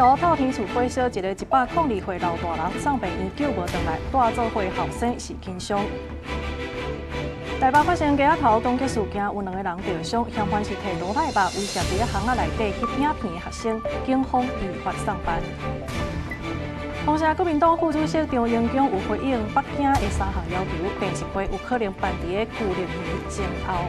湖透天厝火燒，一个102歲老大人送病院救無轉來，帶做伙後生是輕傷。台北發生街仔頭槍擊事件，有兩个人著傷，嫌犯是提哆啦 A 夢威脅佇咧巷仔內底翕影片的學生，警方依法送辦。同時，國民黨副主席張榮強有回應北京的三項要求，電視會有可能辦佇咧舊曆年前後。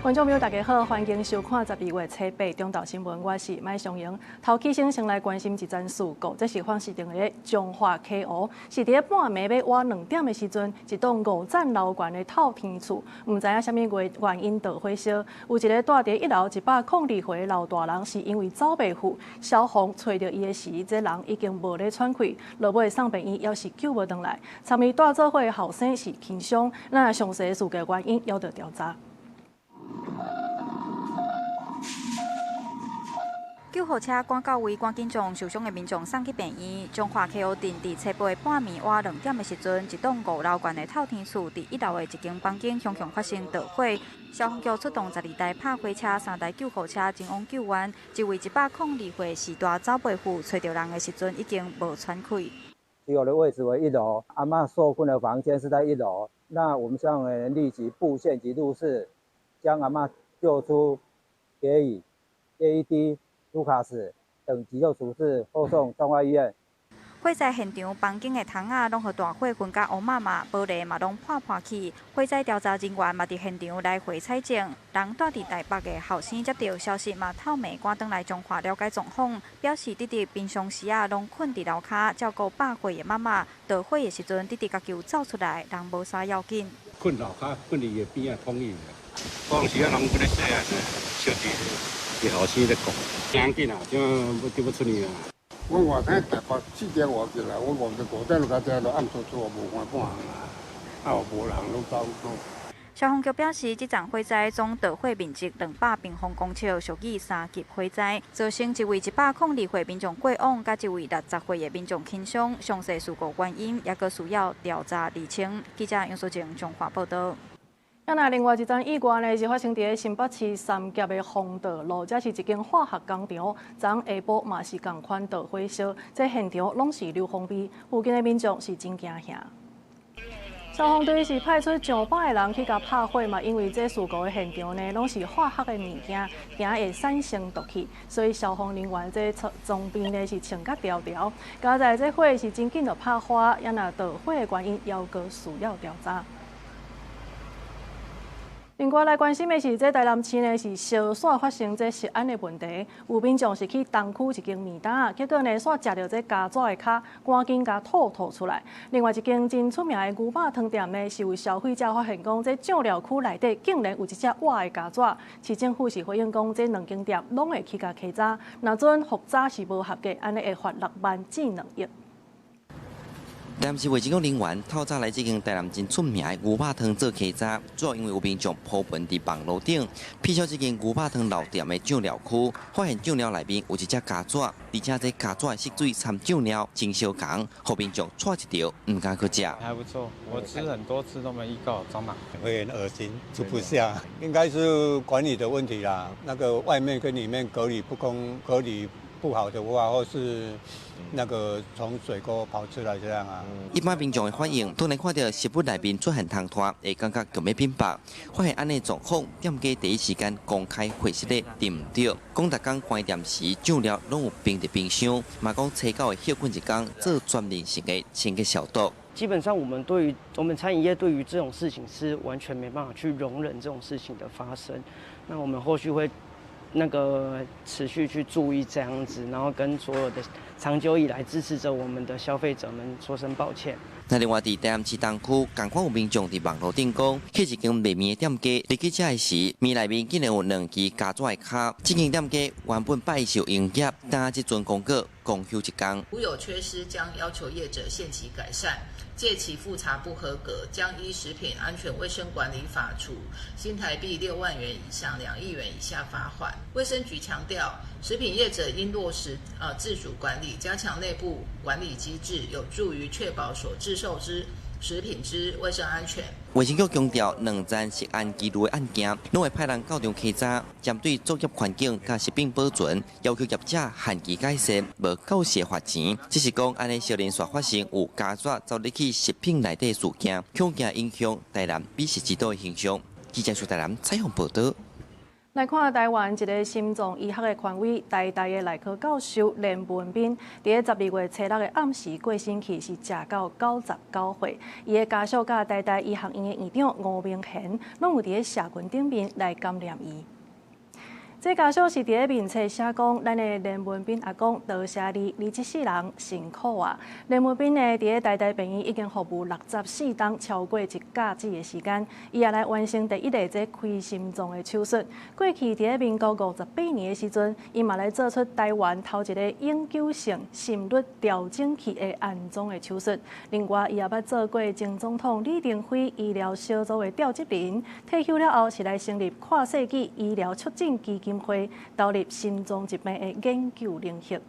觀眾朋友，大家好，歡迎收看12月初八中晝新聞，我是麥松瑩。頭起先先來關心一樁事故，這是發生佇咧彰化溪湖，是佇咧半暝欲倚2點的時陣，一棟五層樓懸的透天厝，毋知影啥物原因著火燒，有一个蹛佇一樓102歲老大人，是因為走袂赴，消防揣著伊的時，這人已經無咧喘氣，落尾送病院，猶是救無轉來。參與蹛做伙的後生是輕傷，那詳細事故原因猶佇調查。救護車趕到位，趕緊將受傷的民眾送去病院。彰化溪湖鎮佇初八半暝倚2點的時陣，一棟五樓懸的透天厝佇一樓的一間房間，雄雄發生著火。消防局出動12台拍火車、3台救護車前往救援。一位102歲序大走袂赴，揣著人的時陣已經無喘氣。起火的位置為一樓，阿嬤受困的房間是在一樓。那我們消防員立即布線及入室，將阿嬤救出，給予 AED、盧卡斯等急救處置，後送彰化醫院。火災現場房間的窗仔攏予大火熏甲烏麻麻，玻璃嘛攏破破去。火災調查人員嘛佇現場來回採證。人蹛佇台北的後生接著消息嘛，透暝趕轉來彰化了解狀況，表示弟弟平常時啊攏睏佇樓跤照顧百歲的媽媽，著火的時陣弟弟共救走出來，人無啥要緊。睏樓跤，睏佇伊的邊仔通伊。當時啊，人本來細漢，小弟伊後生咧講，真緊啊，這欲救欲出去啊。我外天台北4點外起來，我5點就較遮都暗搓搓，無看半項啊，啊無人攏走走。消防局表示，這場火災總著火面積200平方公尺，屬於3級火災，造成一位102歲民眾過往，佮一位60歲的民眾輕傷。詳細事故原因猶閣需要調查釐清。記者楊淑靜彰化報導。啊，那另外一樁意外呢，是發生佇咧新北市三峽的豐道路，這是一間化學工廠，昨下晡嘛是仝款著火燒，這現場攏是硫磺味，附近的民眾是真驚嚇。消防隊是派出上百个人去共拍火嘛，因為這事故的現場呢，攏是化學的物件，驚會產生毒氣，所以消防人員這裝備呢是穿甲牢牢。佳哉這火是真緊就拍花，也若著火的原因，猶閣需要調查。另外來關心的是，這台南市呢是燒紲發生這食安的問題，有民眾是去東區一間麵檔，結果呢紲食著這蚵仔的跤，趕緊共吐吐出來。另外一間真出名的牛肉湯店呢，是有消費者發現講，這醬料區內底竟然有一隻活的蚵仔。市政府是回應講，這兩間店攏會去共稽查，若準復查是無合格，按呢會罰6萬至2億。台南市衛生局人員透早來這間台南真出名的牛肉湯做稽查，主要因為有民眾 po 文佇網路頂，披露這間牛肉湯老店的醬料區，發現醬料內面有一隻蚵仔，而且這蚵仔的色水摻醬料真相仝，予民眾掣一著，毋敢去食。還不錯，我吃很多次都沒遇到蟑螂，會很噁心，吃不下。應該是管理的問題啦，那個外面跟裡面隔離不公，隔離不好的話，或是那個從水溝跑出來這樣啊。一般民眾的反應，當然看著食物內面出現蟲豸，會感覺強欲反駁。發現按呢狀況，店家第一時間公開回釋咧，對毋對？講逐工關店時醬料攏有冰佇冰箱，嘛講初九的歇睏一工做全面性的清潔消毒。基本上，我們對於我們餐飲業對於這種事情是完全沒辦法去容忍這種事情的發生。那我們後續會那個持續去注意這樣子，然後跟所有的長久以來支持着我們的消費者們說聲抱歉。那另外，佇台南市東區，仝款有民眾佇網路頂講，去一間賣麵的店家，入去食的時，麵內面竟然有兩支蚵仔的跤。這間店家原本拜一是有營業，但這陣公告公休一工。如有缺失，將要求業者限期改善。屆期複查不合格，將依食品安全衛生管理法處新台幣6萬元以上2億元以下罰款。衛生局強調，食品業者應落實自主管理，加強內部管理機制，有助於確保所製售之食品之衛生安全。衛生局強調，兩站食安紀錄的案件，攏會派人到場稽查，針對作業環境佮食品保存，要求業者限期改善，無夠時罰錢。只是講，按呢小連續發生有膠紙走入去食品內底事件，恐驚影響台南美食之都的形象。記者蘇台南採訪報導。來看台灣一个心臟醫學的權威，台大的內科教授連文彬，佇咧12月初六的暗時過身去，是食到99歲。伊的家屬佮台大醫學院的院長吳明賢，攏有佇咧社群頂面來感念伊。這家屬是佇咧面冊寫講，咱的連文彬阿公多謝你，你這世人辛苦啊！連文彬呢，佇咧台大病院已經服務64冬，超過一甲子的時間，伊也來完成第一个這開心臟的手術。過去佇咧民國58年的時陣，伊嘛來做出台灣頭一个永久性心律調整器的安裝的手術。另外，伊也捌做過前總統李登輝醫療小組的召集人。退休了後，是來成立跨世紀醫療促進基金會，投入心臟疾病的研究領域。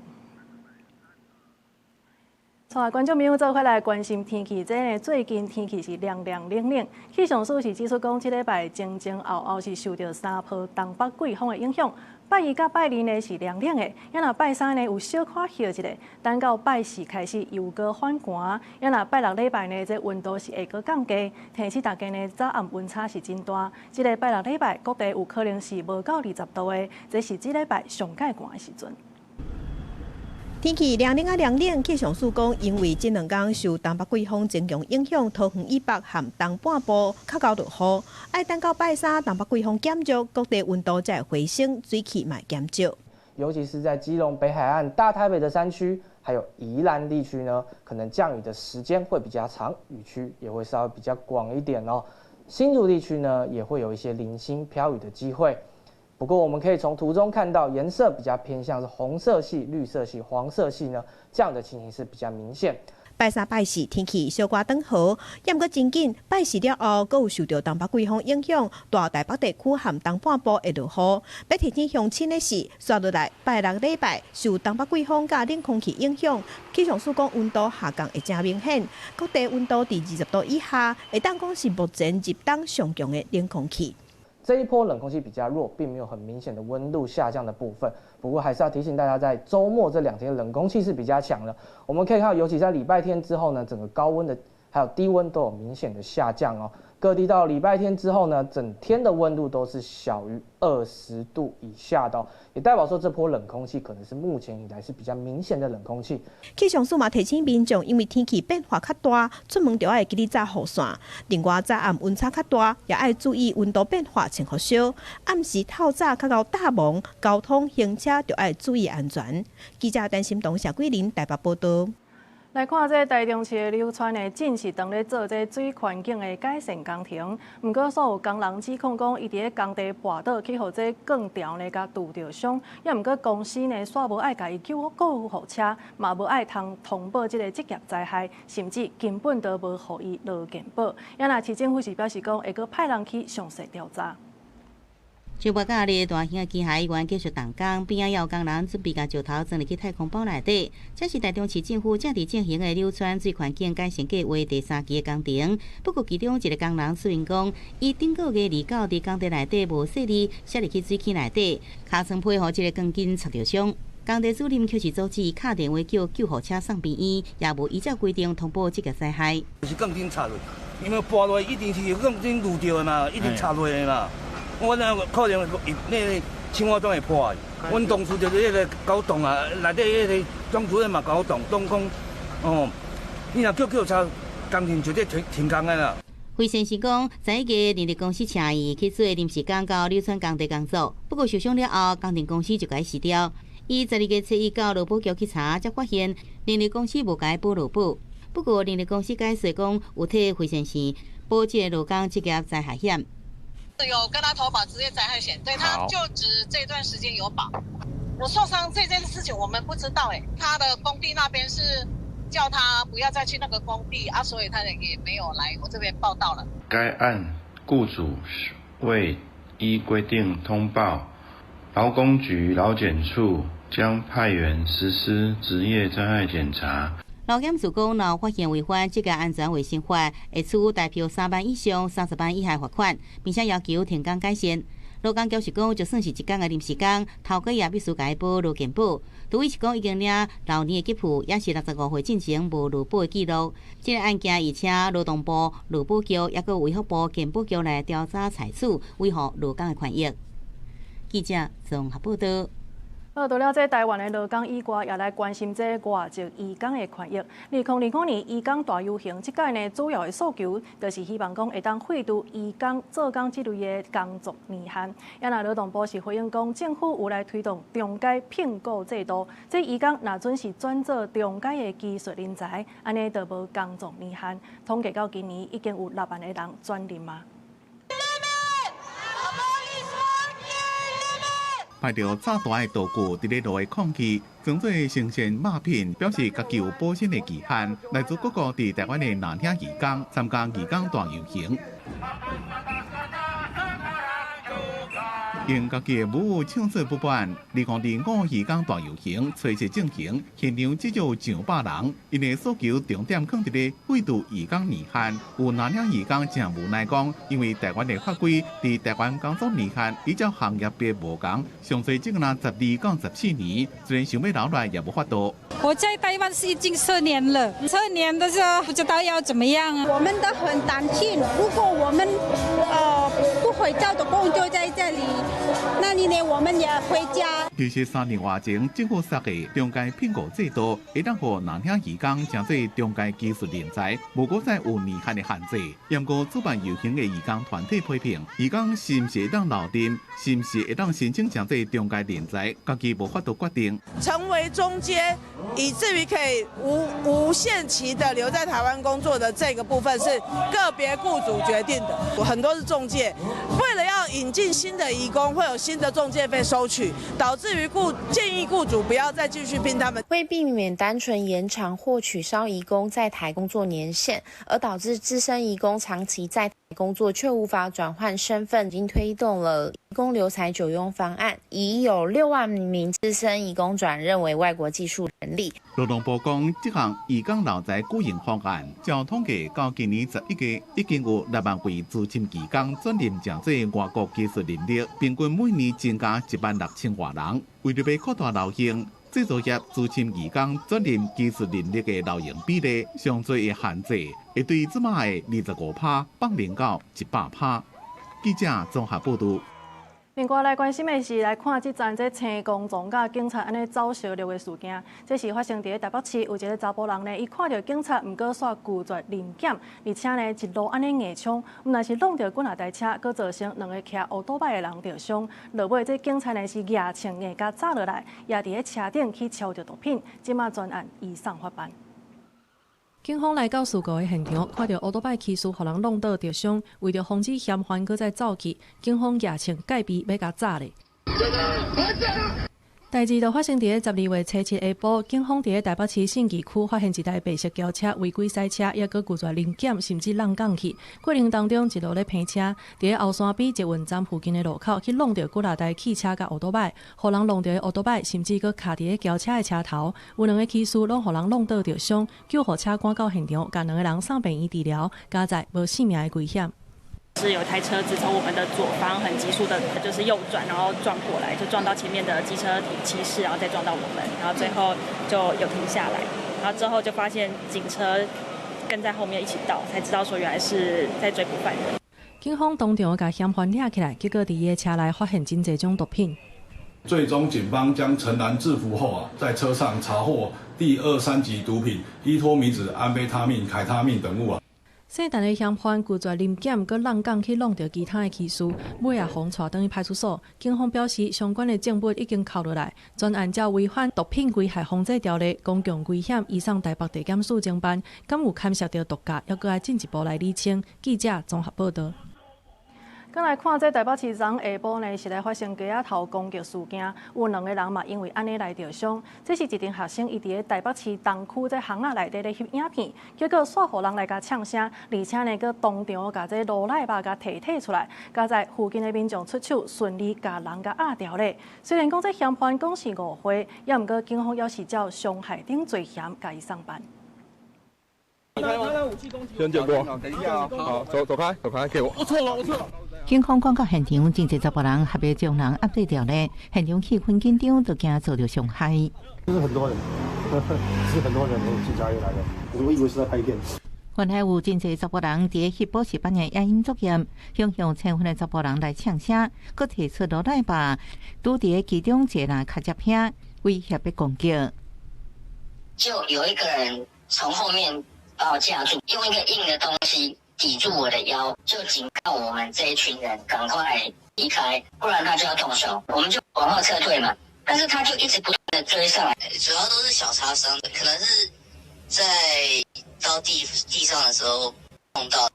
帶觀眾朋友做伙來關心天氣，這个最近天氣是涼涼冷冷。氣象署是指出講，這禮拜前前後後是受著三波東北季風的影響。拜一佮拜二呢是涼冷的，啊若拜三呢有小可歇一下，等到拜四開始又閣反寒。啊若拜六禮拜呢，這溫度是會閣降低，提醒大家呢早暗溫差是真大。這个拜六禮拜各地有可能是無到20度的，這是這禮拜上蓋寒的時陣。天氣涼冷啊涼冷，氣象署講，因為這兩工受東北季風增強影響，桃園以北和東半部較𠢕落雨。愛等到拜三東北季風減弱，各地溫度才會回升，水汽嘛減少。尤其是在基隆北海岸、大台北的山區，還有宜蘭地區呢，可能降雨的時間會比較長，雨區也會稍微比較廣一點哦。新竹地區呢，也會有一些零星飄雨的機會。不過我們可以從圖中看到，顏色比較偏向是紅色系、綠色系、黃色系呢，這樣的情形是比較明顯。拜三拜四天氣小可轉好，猶毋過真緊。拜四了後，閣有受著東北季風影響，大台北地區和東半部會落雨。欲提醒鄉親的是，紲落來拜六禮拜受東北季風佮冷空氣影響，氣象署講溫度下降會誠明顯，各地溫度佇20度以下，會當講是目前入冬上強的冷空氣。這一波冷空氣比較弱，並沒有很明顯的溫度下降的部分。不過還是要提醒大家，在週末這兩天冷空氣是比較強的。我們可以看到，尤其在禮拜天之後呢，整個高溫的還有低溫都有明顯的下降哦。各地到禮拜天之後呢，整天的溫度都是小於20度以下的，也代表說這波冷空氣可能是目前以來是比較明顯的冷空氣。氣象署嘛提醒民眾，因為天氣變化較大，出門就愛記得紮雨傘。另外，早暗溫差較大，也愛注意溫度變化穿予少。暗時透早較𠢕搭忙，交通行車就愛注意安全。記者陳心彤、謝桂林台北報導。來看這台中市的柳川呢，正是當咧做這水環境的改善工程。毋過，所有工人指控講，伊佇咧工地跋倒，去予這鋼條呢共拄著傷。猶毋過公司呢，煞無愛共伊救救護車，嘛無愛通通報這个職業災害，甚至根本都無予伊勞健保。啊若市政府是表示講，會閣派人去詳細調查。上跋假日，大型的機械員繼續動工，邊仔有工人準備共石頭裝入去太空包內底。這是台中市政府正佇進行的柳川水環境改善計畫第三期的工程。不過，其中一个工人說明講，伊頂個月29佇工地內底無細膩，摔入去水坑內底，尻川皮予這个鋼筋插著傷。工地主任卻是阻止敲電話叫救護車送病院，也無依照規定通報這个災害。是鋼筋插落，因為跋落一定是鋼筋攄著的嘛，一定插落的嘛。我那可能那个青蛙都會破。阮同事就是彼个搞動啊，內底彼个總主任嘛搞動，攏講哦，你若叫救車，工程就得停停工的啦。惠先生講，11月電力公司請伊去做臨時工到柳川工地工作，不過受傷了後，工程公司就共伊辭掉。伊12月初一到勞保局去查，才發現電力公司無共伊保勞保。不過電力公司解釋講，有替惠先生保這個勞工職業災害險。有跟他投保職業災害險，對，他就只這段時間有保。我受傷這件事情我們不知道，欸，他的工地那邊是叫他不要再去那個工地啊，所以他也沒有來我這邊報到了。該案雇主未依規定通報，勞工局勞檢處將派員實施職業災害檢查。劳检署讲，若发现违反职业安全卫生法，会处代票3万以上30万以下罚款，并且要求停工改善。劳工局是讲，就算是一工的临时工，头家也必须共伊保劳健保。杜伟是讲，已经领老年的给付，也是65岁进前无劳保的记录。这个案件已请劳动部、劳保局，抑阁卫福部健保局来调查采取，维护劳工的权益。记者综合报道。好，除了这台湾的劳工以外，也来关心这外籍移工的权益。2025年移工大游行，这届呢主要的诉求，就是希望讲会当废除移工做工这类的工作年限。也若劳动部是回应讲，政府有来推动中阶聘雇制度，这移工若准是转做中阶的技术人才，按呢就无工作年限。统计到今年已经有6万个人转任啊。排著炸弹的道具伫咧路的抗议，装做新鲜肉品，表示家己有保鲜的期限。来自各国伫台湾的蓝领移工参加移工大游行。用家己的舞舞唱做不满。2025移工大游行初七进行，现场至少上百人。𪜶的诉求重点放伫咧废除移工年限。有蓝领移工真无奈讲，因为台湾的法规伫台湾工作年限依照行业别无仝，上济只能12到14年，虽然想欲留落来也无法度。我在台湾是已经4年了，4年的时候不知道要怎么样啊。我们都很担心，如果我们不回家的工作在这里，那你呢？我们也回家。其实3年外前，政府设计中阶聘雇制度，会当予蓝领移工成做中阶技术人才，无阁再有年限的限制。毋过主办游行的移工团体批评，移工是毋是会当留任，是毋是会当申请成做中阶人才，家己无法度决定。成为中阶，以至于可以无限期的留在台湾工作的这个部分，是个别雇主决定的。很多是中介，为了要引进新的移工，会有新的中介费收取，导致于建议雇主不要再继续聘他们。为避免单纯延长或取消移工在台工作年限，而导致资深移工长期在台工作却无法转换身份，已经推动了移工留才久用方案，已有6万名资深移工转任为外国技术人力。劳动部讲，这项移工留才久用方案，照统计到今年11月，已经有6万位资深移工转任成做外国技术人力，平均每年增加1万6千外人。为著欲扩大留用，制造业资深移工转任技术人力的留用比例，上济的限制会对这马的25%放零到100%。记者综合报道。另外来关心的是，来看这阵这青公撞佮警察按呢走相掠的事件。这是发生伫咧台北市，有一个查埔人呢，伊看著警察，毋过煞拒绝临检，而且呢一路按呢硬冲，毋但是挵著几若台车，阁造成两个骑乌托摆的人著伤。落尾这警察呢是举枪硬共扎落来，也伫咧车顶去抄著毒品，这马全案移送法办。警方来到事故的现场，看著乌托摆骑士予人挵倒著伤，为著防止嫌犯阁再走去，警方举枪戒备欲共扎咧。代志就发生伫咧12月初七下晡，警方伫咧台北市信义区发现一台白色轿车违规驶车，犹阁拒绝临检，甚至挵杠去。过程当中一路咧拼车，伫咧后山埤捷运站附近的路口去挵著几若台汽车佮乌托摆，予人挵著的乌托摆，甚至阁卡伫咧轿车的车头，有两个骑士拢予人挵倒著伤，救护车赶到现场，共两个人送病院治疗，佳哉无性命的危险。是有一台车子从我们的左方很急速的，就是右转，然后撞过来，就撞到前面的机车骑士，然后再撞到我们，然后最后就有停下来，然后之后就发现警车跟在后面一起到，才知道说原来是在追捕犯人。警方当场共嫌犯抓起来，结果伫伊的车内发现真济种毒品。最终，警方将陈男制服后啊，在车上查获第二、三级毒品依托咪酯、安非他命、凯他命等物啊。姓陈的嫌犯拒绝临检，阁挵杠去挵著其他的骑士，尾也予𤆬转去派出所。警方表示，相关的证物已经扣落来，全案照违反毒品危害防制条例、公共危险，移送台北地检署侦办。敢有牵涉著毒驾，犹阁爱进一步来厘清。记者综合报道。阁来看这台北市昨下晡呢，是来发生街仔头攻击事件，有两个人嘛因为按呢来著伤。这是一阵学生伊伫咧台北市东区这巷仔内底咧翕影片，结果煞予人来共呛声，而且呢，阁当场共这卤奶肉共提提出来，佳哉附近的民众出手顺利共人共压牢咧。虽然讲这嫌犯讲是误会，也毋过警方犹是照伤害等罪嫌共伊送办。先借過。等一下，好，走走開，走開，給我。我錯了，我錯了。警方趕到現場，真濟查埔人合力將人壓制牢咧，現場氣氛緊張，都驚遭著傷害。就是很多人，是很多人，警察也來了，我以為是在拍片。原來有真濟查埔人佇翕補習班的影音作業，向向千份的查埔人來嗆聲，閣提出羅賴吧，拄佇其中一個人尻脊骿，威脅欲攻擊。就有一個人從後面把我架住，用一個硬的東西抵住我的腰，就警告我們這一群人趕快離開，不然他就要動手。我們就往後撤退嘛，但是他就一直不斷的追上來。主要都是小擦傷，可能是在到地地上的時候碰到。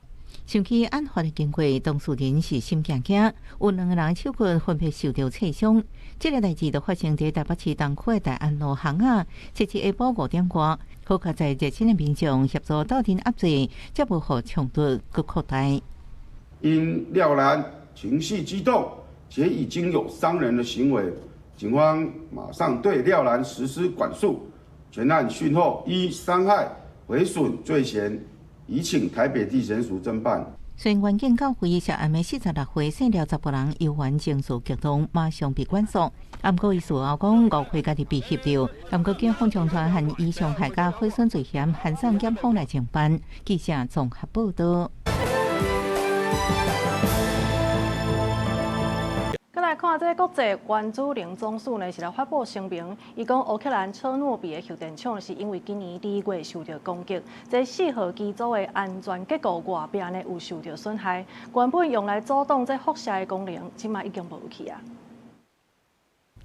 想起案發的經過，當事人是心驚驚，有兩个人手骨分別受著刺傷。這个代誌就發生佇台北市東區的大安路巷仔，七日下晡5點外，好佳哉熱心的民眾協助鬥陣壓制，才無予衝突閣擴大。因廖男情緒激動，且已經有傷人的行為，警方馬上對廖男實施管束，全案訊後依傷害毀損罪嫌，移請台北地檢署偵辦。雖然員警到位，涉案的46歲姓廖查埔人猶原情緒激動，馬上被管束。毋過伊事後講誤會家己被翕著，毋過警方將傳案以傷害佮毀損罪嫌，函送檢方來偵辦。記者綜合報道。閣來看這個國際原子能總署呢，是來發布聲明，伊講烏克蘭車諾比的核電廠是因為今年2月受著攻擊，這4號機組的安全結構外壁呢有受著損害，原本用來阻擋這輻射的功能，這馬已經無去啊。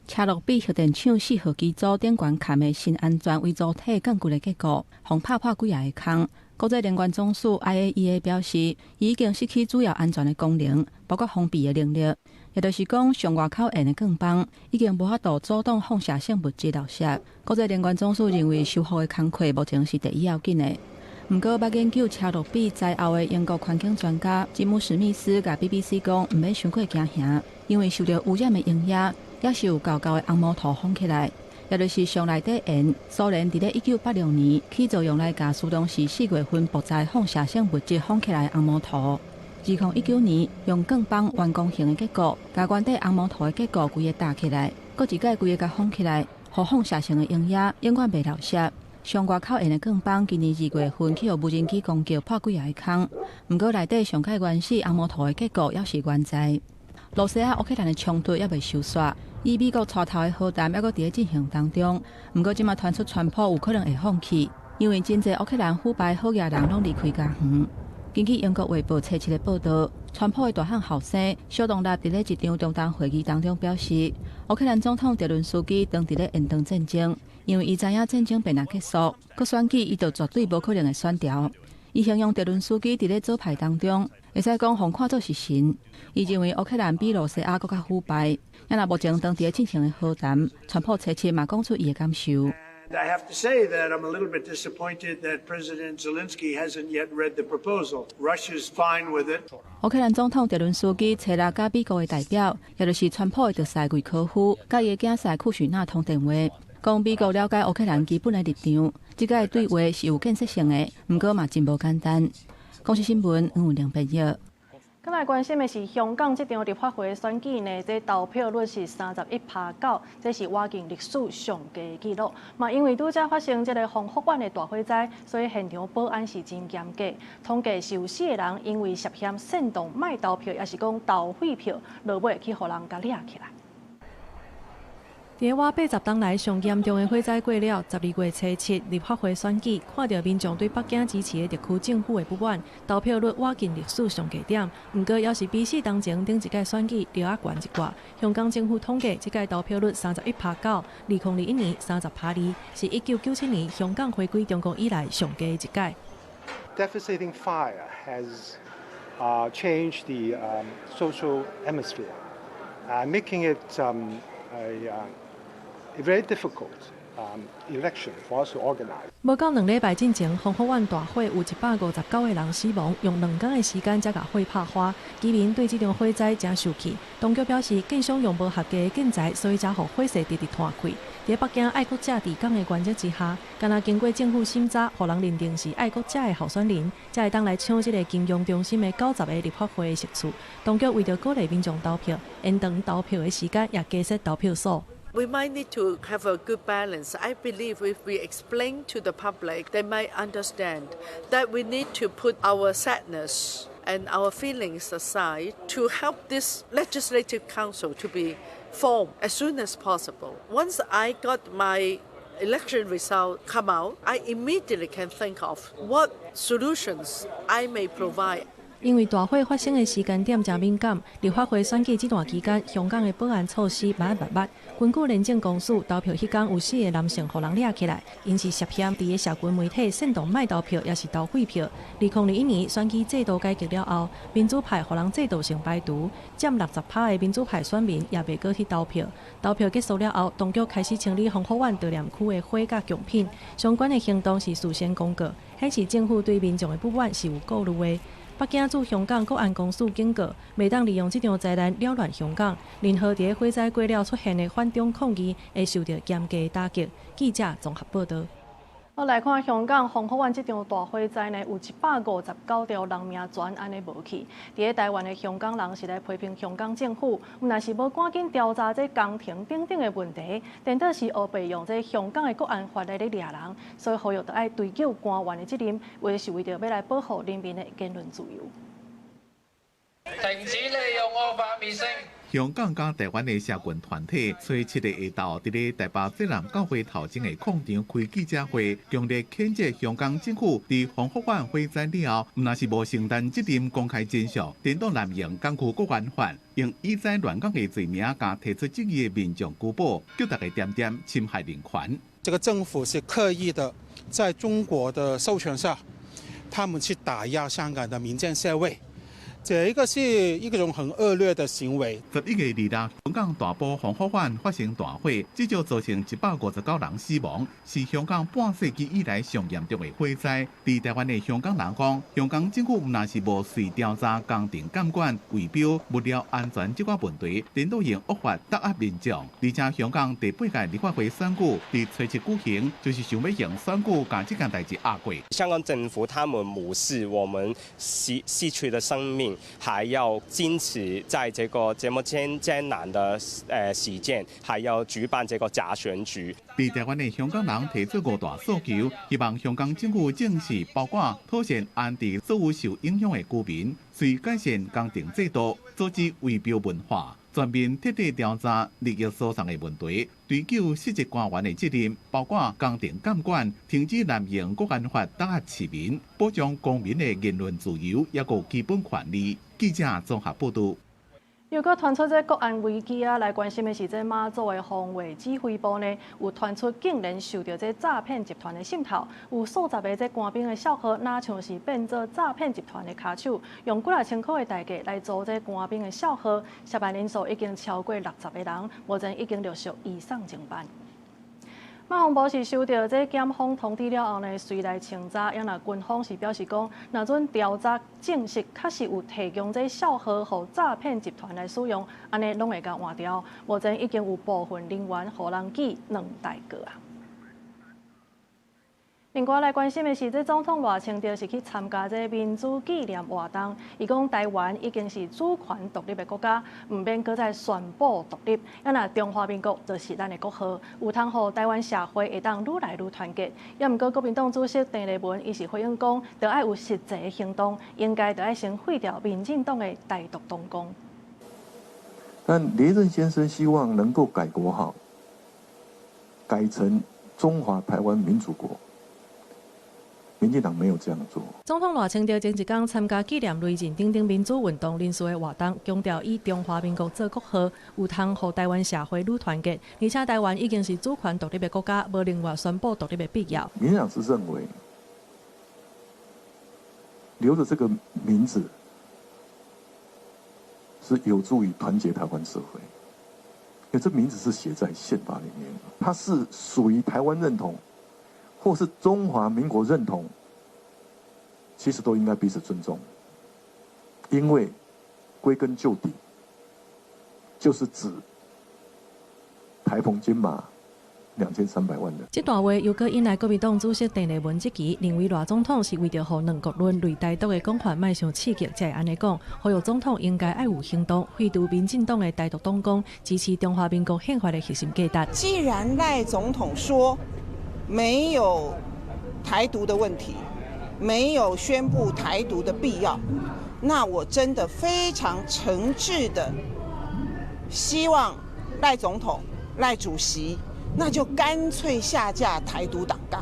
車諾比核電廠4號機組頂懸崁的新安全圍阻體鋼骨的結構，予拍破幾仔個空。國際能源總署 IAEA 表示，伊已經失去主要安全的功能，包括封閉的能力。也就是講，上外口緣的鋼板已經無法度阻擋放射性物質流瀉。國際能源總署認為，修復的工課目前是第一要緊的。毋過，捌研究車諾比災後的英國環境專家吉姆史密斯共 BBC 講，毋免傷過驚嚇，因為受著污染的溶液也是有夠厚的紅毛塗封起來。也就是上內底鹽，蘇聯佇咧1986年起造用來共蘇東時4月份爆炸放射性物質封起來的紅毛塗。2019年用鋼板圓弓形的結構，共原底紅毛塗的結構規个搭起來，閣一擺規个共封起來，予放射性的溶液永遠袂流瀉。上外口緣的鋼板今年2月份去予無人機攻擊破幾仔个空，毋過內底上蓋原始紅毛塗的結構猶是原在。羅西亞烏克蘭的衝突猶未收煞，以美國帶頭的和談猶閣佇咧進行當中。毋過這馬傳出川普有可能會放棄，因為真濟烏克蘭腐敗好額人攏離開家園。根據英國衛報冊七的報導，川普的大漢後生小東立佇咧一場中東會議當中表示，烏克蘭總統澤倫斯基當佇咧延長戰爭，因為伊知影戰爭欲若結束，閣選舉伊就絕對無可能會選牢。伊形容澤倫斯基佇咧左派當中，會使講予看做是神。伊認為烏克蘭比羅西亞閣較腐敗。啊若目前當佇咧進行的和談，川普冊七嘛講出伊的感受。 I have to say that I'm a little bit disappointed that President Zelensky hasn't yet read the proposal. Russia's fine with it. 烏克蘭總統澤倫斯基冊六佮美國的代表，也就是川普的特使瑞科夫，佮伊的囝婿庫許納通電話，講美國了解烏克蘭基本的立場，這個對話是有建設性的，毋過嘛真無簡單。公視新聞黃文玲編譯。閣來關心的是香港這場立法會選舉呢，這投票率是31.9%，這是倚近歷史上低紀錄。嘛，因為拄才發生這个宏福苑的大火災，所以現場保安是真嚴格。統計是有四個人因為涉嫌煽動賣投票，抑是講投廢票，落尾去予人共掠起來。佇倚80冬來上嚴重的火災過了，12月初七立法會選舉，看著民眾對北京支持的特區政府的不滿，投票率倚近歷史上低點。毋過，猶是比四冬前頂一屆選舉著愛懸一寡。香港政府統計，這屆投票率31.9%，2021年30.2%，是1997年香港回歸中國以來上低一屆。 Devastating fire has changed the social atmosphere, making it a very difficult Election for us to organize. 無夠2禮拜進前，宏福苑大火有159個人死亡，用2工的時間才共火拍花。居民對這場火災誠受氣，當局表示建商用無合格的建材，所以才予火勢直直拖開。佇北京愛國者治港的原則之下，敢若經過政府審查，予人認定是愛國者的候選人，才會當來搶這个金融中心的90個立法會席次。當局為著鼓勵民眾投票，延長投票的時間，也加設投票所。 We might need to have a good balance. I believe if we explain to the public, they might understand that we need to put our sadness and our feelings aside to help this legislative council to be formed as soon as possible. Once I got my election result come out, I immediately can think of what solutions I may provide. 因為大火發生的時間點誠敏感，立法會選舉這段期間，香港的保安措施密密密。根據廉政公署，投票彼工有四个男性予人掠起來，𪜶是涉嫌佇个社群媒體煽動賣投票，抑是投廢票。2021年選舉制度改革了後，民主派予人制度性排除，佔60%的民主派選民也袂閣去投票。投票結束了後，當局開始清理宏福苑悼念區的火佮貢品，相關的行動是事先公告，顯示政府對民眾的不滿是有顧慮的。北京駐香港國安公署警告，袂當利用這場災難擾亂香港。任何佇火災過了出現的反中抗議，會受到嚴格打擊。記者綜合報導。我來看香港宏福苑這場大火災呢，有159條人命全按呢無去。佇咧台灣的香港人是來批評香港政府，毋但是無趕緊調查這工程等等的問題，顛倒是烏白用這香港的國安法來咧掠人，所以呼籲著愛追究官員的責任，為是為著欲來保護人民的言論自由。停止利用惡法滅聲。香港佮台灣的社群團體，初七的下晝，佇咧台北濟南教會頭前的廣場開記者會，強烈譴責香港政府佇宏福苑火災了後，毋但是無承擔責任公開真相，顛倒濫用港區國安法，用以災亂港的罪名，共提出質疑的民眾拘捕，叫大家恬恬侵害人權。這個政府是刻意的，在中國的授權下，他們去打壓香港的民間社會。這一個是一種很惡劣的行為。11月26，香港大埔宏福苑發生大火，至少造成159人死亡，是香港半世紀以來上嚴重的火災。佇台灣的香港人講，香港政府毋但是無隨調查工程監管、圍標、物料安全這寡問題，顛倒用惡法打壓民眾。而且香港第八屆立法會選舉佇初七舉行，就是想欲用選舉共這件代誌壓過。香港政府他們無視我們失去的生命，還要堅持在這個這麼艱難的時間，還要舉辦這個假選舉。佇台灣的香港人提出五大訴求，希望香港政府正視包括妥善安置所有受影響的居民，隨改善工程制度，阻止圍標文化，全面徹底調查利益輸送的問題，追究失職官員的責任，包括工程監管、停止濫用國安法打壓市民，保障公民的言論自由，抑閣基本權利。記者綜合報導。又閣傳出這國安危機啊，來關心的是這馬祖的防衛指揮部呢，有傳出竟然受著這詐騙集團的滲透，有數十个這官兵的數號，若像是變做詐騙集團的跤手，用幾若千箍的代價來租這官兵的數號，涉案人數已經超過60個人，目前已經陸續移送偵辦。馬防部是收到這檢方通知了後呢，隨來清查，也若軍方是表示講，若準調查證實確實有提供這數號予詐騙集團來使用，按呢攏會共換掉。目前已經有部分人員予人記兩大過啊。另外來關心的是，這總統賴清德是去參加這民主紀念活動。伊講台灣已經是主權獨立的國家，毋免閣再宣布獨立。啊若中華民國就是咱的國號，有通予台灣社會會當愈來愈團結。也毋過國民黨主席鄭麗文伊是回應講，著愛有實際的行動，應該著愛先廢掉民進黨的台獨黨綱。但雷震先生希望能夠改國號，改成中華台灣民主國。民進黨沒有這樣做。總統賴清德前一工參加紀念雷震等等民主運動人士的活動，強調以中華民國做國號，有通予台灣社會愈團結。而且台灣已經是主權獨立的國家，無另外宣布獨立的必要。民進黨是認為留着這個名字是有助於團結台灣社會。因為這名字是寫在憲法裡面，它是屬於台灣認同，或是中華民國認同，其實都應該彼此尊重，因為歸根究底，就是指台澎金馬2300萬人。這段話又閣引來國民黨主席鄭麗文質疑，認為賴總統是為著予兩國論類台獨的講法莫傷刺激，才會按呢講。呼籲總統應該愛有行動，廢除民進黨的台獨黨綱，支持中華民國憲法的核心價值。既然賴總統說沒有台獨的問題，沒有宣布台獨的必要，那我真的非常誠摯的希望賴總統、賴主席，那就乾脆下架台獨黨綱，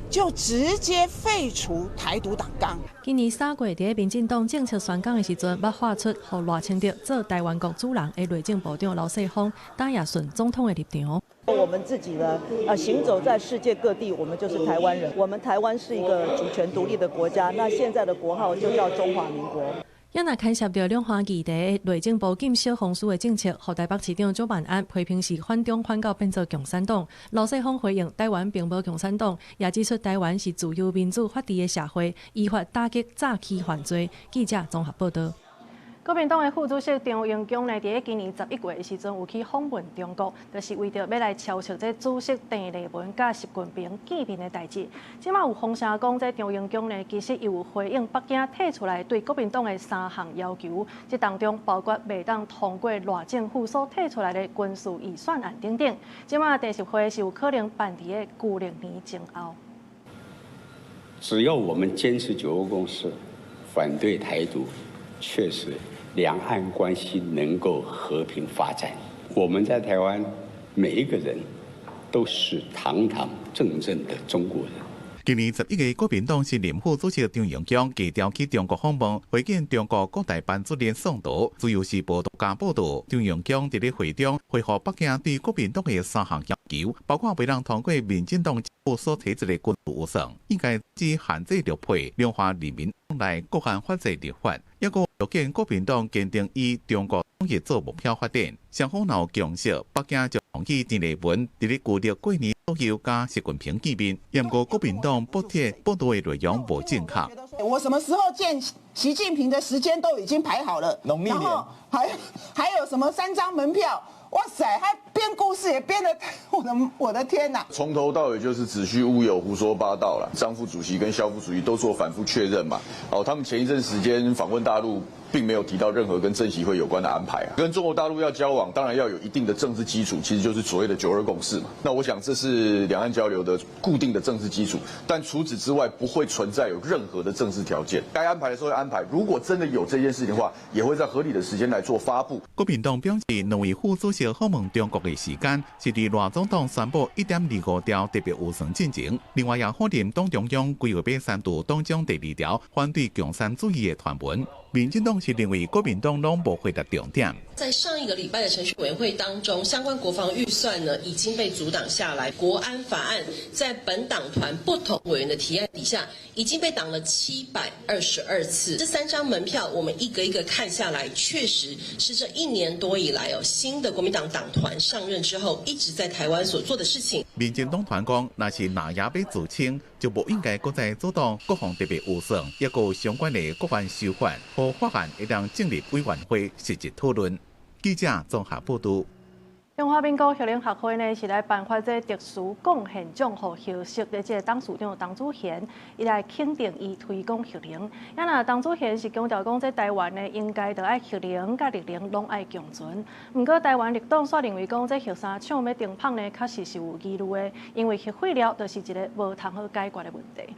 就直接廢除台獨黨綱。今年3月，佇民進黨政策宣講的時陣，捌喊出予賴清德做台灣國主人的內政部長劉世鋒打壓順總統的立場。我們自己呢，行走在世界各地，我們就是台灣人。我們台灣是一個主權獨立的國家，那現在的國號就叫中華民國。也若牽涉著兩岸議題，內政部禁小紅書的政策，予台北市長蔣萬安批評是反中反到變做共產黨。劉世鋒回應，台灣並無共產黨，也指出台灣是自由民主法治的社會，依法打擊詐欺犯罪。記者綜合報道。國民黨的副主席張榮恭呢，佇咧今年11月的時陣，有去訪問中國，就是為著欲來敲促這主席鄭麗文佮習近平見面的代誌。這馬有風聲講，這張榮恭呢，其實伊有回應北京提出來對國民黨的三項要求，這當中包括袂當通過賴政府所提出來的軍事預算案等等。這馬習習會是有可能辦佇咧舊曆年前後。只要我們堅持九二共識，反對台獨，確實兩岸關係能夠和平發展。我們在台灣每一個人都是堂堂正正的中國人。今年11月，國民黨新任副主席張榮恭低調去中國訪問，會見中國國台辦主任宋濤。自由時報獨家報道，張榮恭佇咧會中回覆北京對國民黨的三項要求，包括袂當通過民進黨政府所提出的軍事預算，應該只限制陸配兩岸人民往來國安法制立法，抑閣有見國民黨堅定以中國統一做目標發展。雙方若有共識，北京就同意鄭麗文佇咧舊曆過年左右佮習近平見面。毋過國民黨駁斥報道的內容無正確。我什麼時候見習近平的時間都已經排好了，農曆年，然後還有什麼三張門票？哇塞，他編故事也編得，我的天哪！從頭到尾就是子虛烏有、胡說八道了。張副主席跟蕭副主席都做反覆確認嘛。哦，他們前一陣時間訪問大陸，並沒有提到任何跟政習會有關的安排啊。跟中國大陸要交往，當然要有一定的政治基礎，其實就是所謂的九二共識嘛。那我想這是兩岸交流的固定的政治基礎，但除此之外不會存在有任何的政治條件。該安排的時候會安排，如果真的有這件事情的話，也會在合理的時間來做發布。國民黨表示，兩位副主席訪問中國的時間是佇賴總統宣布1.25兆特別預算進前，另外也否認黨中央規劃欲刪除黨章第二條反對共產主義的傳聞。民進黨是認為國民黨攏無回答重點。在上一個禮拜的程序委員會當中，相關國防預算呢已經被阻擋下來，國安法案在本黨團不同委員的提案底下，已經被擋了722次。這三張門票，我們一個一個看下來，確實是這一年多以來哦，新的國民黨黨團上任之後，一直在台灣所做的事情。民進黨團講，若是賴也欲自清，就無應該閣再阻擋國防特別預算，抑閣有相關的國安修法和法案會當進入委員會實質討論。記者綜合報道。中華民國核能學會呢是來頒發這特殊貢獻獎予核息的這個董事長董子賢，伊來肯定伊推廣核能。啊若董子賢是強調講，這台灣呢應該著愛核能佮綠能攏愛共存。毋過台灣綠黨煞認為講，這核三廠欲停麭呢，確實是有疑慮的，因為核廢料就是一個無通好解決的問題。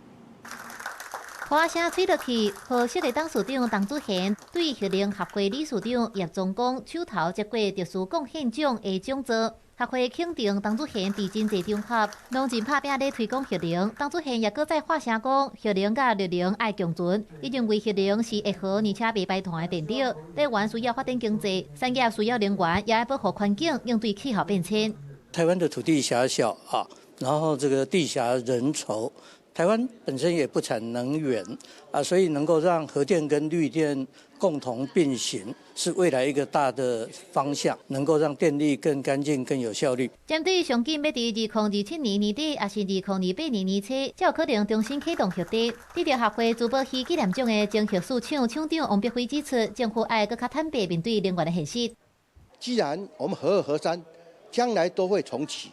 花聲吹落去，核息的董事長董子賢對核能學會理事長葉宗光手頭接過特殊貢獻獎的獎座。學會肯定董子賢佇真濟場合，攏真拍拚咧推廣核能。董子賢也閣再發聲講，核能佮綠能愛共存。伊認為核能是會好而且袂排碳的電力，台灣需要發展經濟，產業需要能源，也愛保護環境，應對氣候變遷。台灣的土地狹小啊，然後這個地狹人稠。台灣本身也不產能源啊，所以能夠讓核電跟綠電共同並行，是未來一個大的方向，能夠讓電力更乾淨、更有效率。針對上緊欲佇2027年年底，抑是2028年年初，才有可能重新啟動核電。得著合會朱寶熙紀念獎的前核四廠廠長王碧輝指出，政府愛閣較坦白面對能源的現實。既然我們核二、核三將來都會重啟，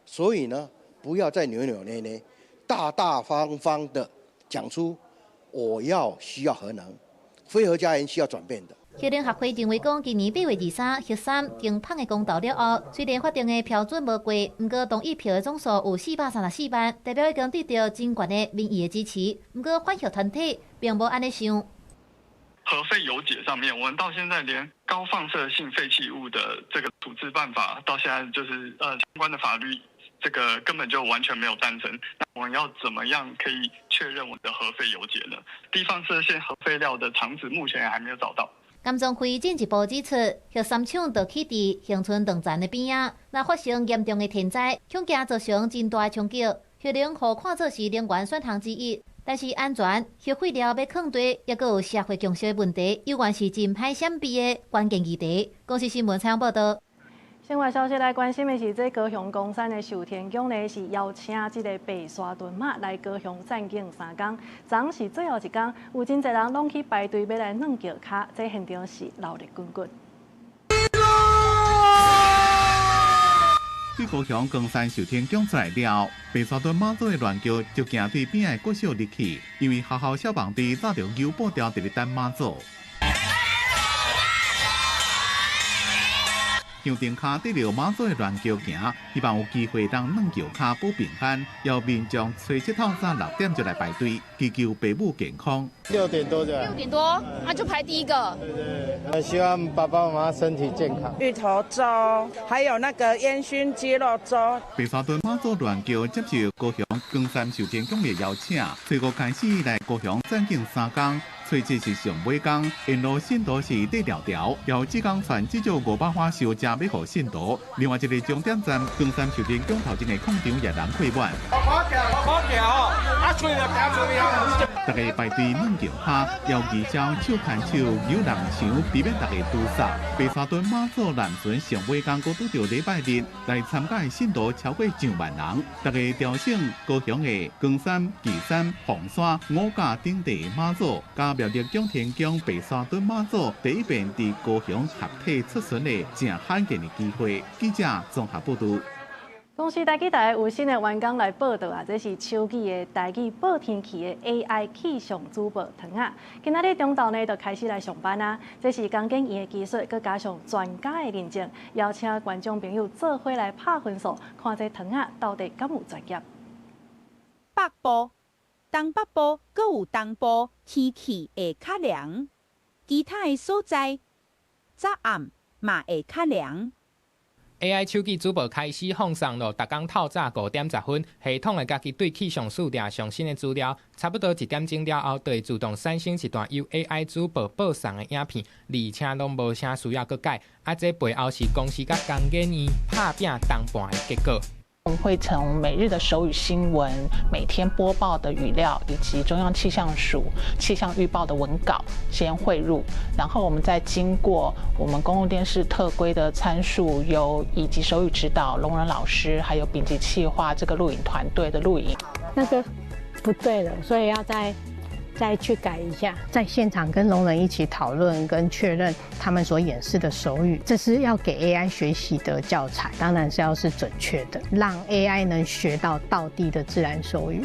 所以呢，不要再扭扭捏捏。大大方方的講出我要需要核能，非核家園需要轉變的。核能學會認為講，今年8月23核三停麭的公投了後，雖然法定的標準無過，毋過同意票的總數有434萬，代表已經得著真懸的民意的支持。毋過反核團體並無按呢想。核廢有解上面，我們到現在連高放射性廢棄物的這個處置辦法，到現在就是相關的法律。這個根本就完全沒有誕生。那我們要怎麼樣可以確認我們的核廢有解呢？低放射線核廢料的廠址目前也還沒有找到。甘宗輝進一步指出，核三廠就起佇恆春長田的邊仔，若發生嚴重的天災，恐驚造成真大的衝擊。核能予看做是能源選項之一，但是安全、核廢料欲囥佗，抑閣有社會共識的問題，猶原是真歹閃避的關鍵議題。公視新聞採訪報導。另外消息來關心的是，這高雄岡山的壽天宮呢，是邀請這个白沙屯媽來高雄讚景3工，昨是最後一工，有真濟人攏去排隊欲來軟轎跤，這現場是鬧熱滾滾。對高雄岡山壽天宮出來了，白沙屯媽祖的鸞轎就行對邊仔的國小入去，因為學校消防隊早就有布條佇咧等媽祖。香燈跤得著媽祖的鸞轎行，希望有機會當軟轎跤保平安。要民眾初七透早6點就來排隊，祈求爸母健康。6點多就。6點多，啊就排第一個。對對，希望爸爸媽媽身體健康。芋頭粥，還有那個煙燻雞肉粥。白沙屯媽祖鸞轎接受高雄岡山壽天宮的邀請，初五開始來高雄讚景3工。初七是上尾工，沿路信徒是缀條條，由這工傳至少500花燒食欲予信徒。另外一個終點站，岡山壽天宮頭前的廣場也人客滿。大家排隊軟轎跤，搖旗招、手牽手、扭人牆，避免大家堵塞。白沙屯媽祖南巡上尾工，閣拄著禮拜日來參加的信徒超過上萬人。大家朝聖高雄的岡山、旗山、鳳山、五甲等地媽祖，佮苗栗蔣天宮白沙屯媽祖第一遍佇高雄合體出巡的誠罕見的機會。記者綜合報導。公視台語台有新的員工來報道啊！這是手語的台語報天氣的 AI 氣象主播糖仔。今仔日中晝呢就開始來上班啊！這是工研院的技術，閣加上專家的認證，邀請觀眾朋友做伙來拍分數，看這糖仔到底敢有專業。北部、東北部閣有東部天氣會較涼，其他的所在早暗嘛會較涼。 AI 手語主播開始放送咯，逐工透早5點10分，系統會家己對氣象數據上新的資料，差不多1點鐘了後，就會自動產生一段由 AI 主播播送的影片，而且攏無啥需要閣改。啊，這背後是公司佮工研院拍拚同伴的結果。我們會從每日的手語新聞、每天播報的語料，以及中央氣象署氣象預報的文稿先匯入，然後我們再經過我們公共電視特規的參數，由以及手語指導聾人老師，還有丙級企劃這個錄影團隊的錄影。那個不對了，所以要再去改一下，在現場跟聾人一起討論跟確認他們所演示的手語，這是要給 AI 學習的教材，當然是要是準確的，讓 AI 能學到道地的自然手語。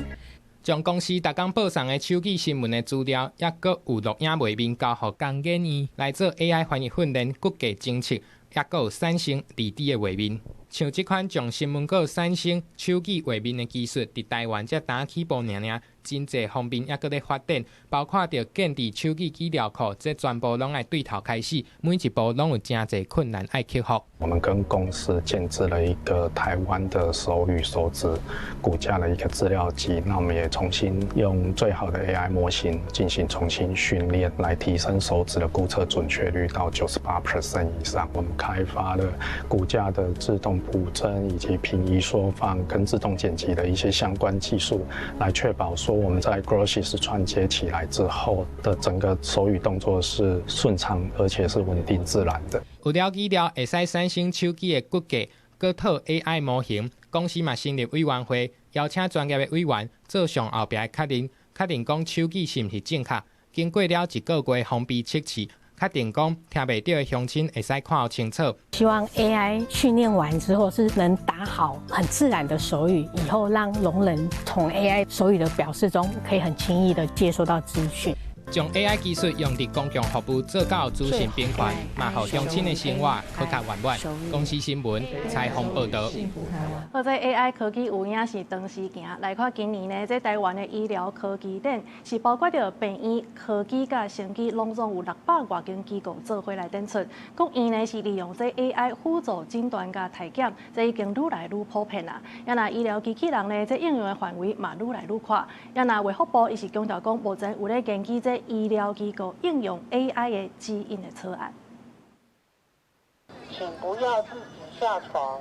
將公司逐工報送的手語新聞的資料，抑閣有錄影畫面交予工研院來做 AI 翻譯訓練、骨架偵測，抑閣有產生立體的畫面。像這款將新聞稿產生手語畫面的技術，佇台灣才剛起步爾爾，真濟方面抑閣咧發展，包括著建置手語資料庫，這全部攏愛對頭開始，每一步攏有誠濟困難愛克服。我們跟公司建置了一個台灣的手語手指骨架的一個資料集，那我們也重新用最好的 AI 模型進行重新訓練，來提升手指的估測準確率到98% 以上。我們開發了骨架的自動補針以及平移縮放跟自動剪輯的一些相關技術，來確保說說我們在 Grosis 串接起來之後的整個手語動作是順暢，而且是穩定自然的。有了語料會使產生手機的骨架，閣套 AI 模型，公司嘛成立委員會，邀請專業的委員做上後壁的確認，確認講手語是毋是正確。經過了一個月封閉測試，確定講聽袂著的鄉親會使看予清楚。希望 AI 訓練完之後是能打好很自然的手語，以後讓聾人從 AI 手語的表示中可以很輕易的接收到資訊。將 AI 技術用佇公共服務做到資訊平權，嘛予鄉親的生活閣較圓滿。公視新聞採訪報導。好，這 AI 科技有影是長時行。來看今年呢，這台灣的醫療科技展是包括著病院、科技佮生技，攏總有600外間機構做伙來展出。各院呢是利用這 AI 輔助診斷佮篩檢，這已經愈來愈普遍啦。也若醫療機器人呢，這應用的範圍嘛愈來愈闊。也若衛福部伊是強調講，目前有咧研究這醫療機構應用 AI 的指引的草案。請不要自己下床，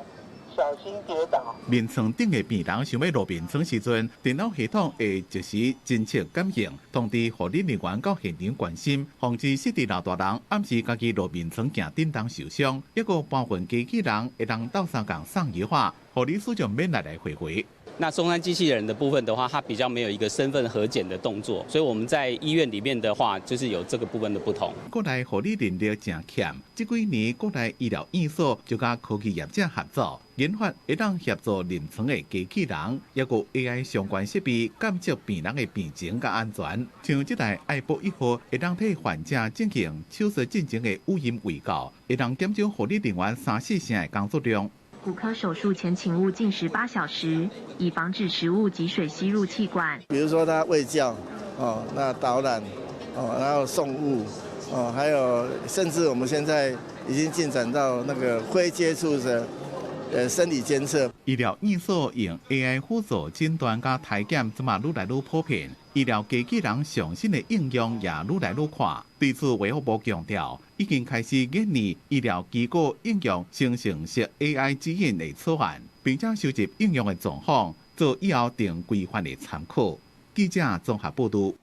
小心跌倒。眠床頂的病人想欲落眠床時陣，電腦系統會即時偵測感應，通知護理人員到現場關心，防止失智老大人暗時家己落眠床行振動受傷。抑閣搬運機器人會當鬥相共送藥仔，護理師就免來來回回。那松山機器人的部分的話，它比較沒有一個身份核檢的動作，所以我們在醫院裡面的話，就是有這個部分的不同。國內護理人力誠欠，這幾年國內醫療院所就佮科技業者合作，研發會當協助臨床的機器人，抑閣 AI 相關設備監測病人的病情佮安全。像這台愛博一號，會當替患者進行手術進前的語音衛教，會當減少護理人員三四成的工作量。骨科手術前，請勿進食8小時，以防止食物及水吸入氣管。比如說他衛教，哦，那導覽，哦，然後送物，哦，還有甚至我們現在已經進展到那個非接觸的，生理監測。醫療院所用 AI 輔助診斷佮篩檢，這馬愈來愈普遍。醫療機器人上新的應用也愈來愈快。對此，衛福部強調，已經開始研擬醫療機構應用生成式 AI 指引的草案，並且收集應用的狀況，做以後定規範的參考。記者綜合報導。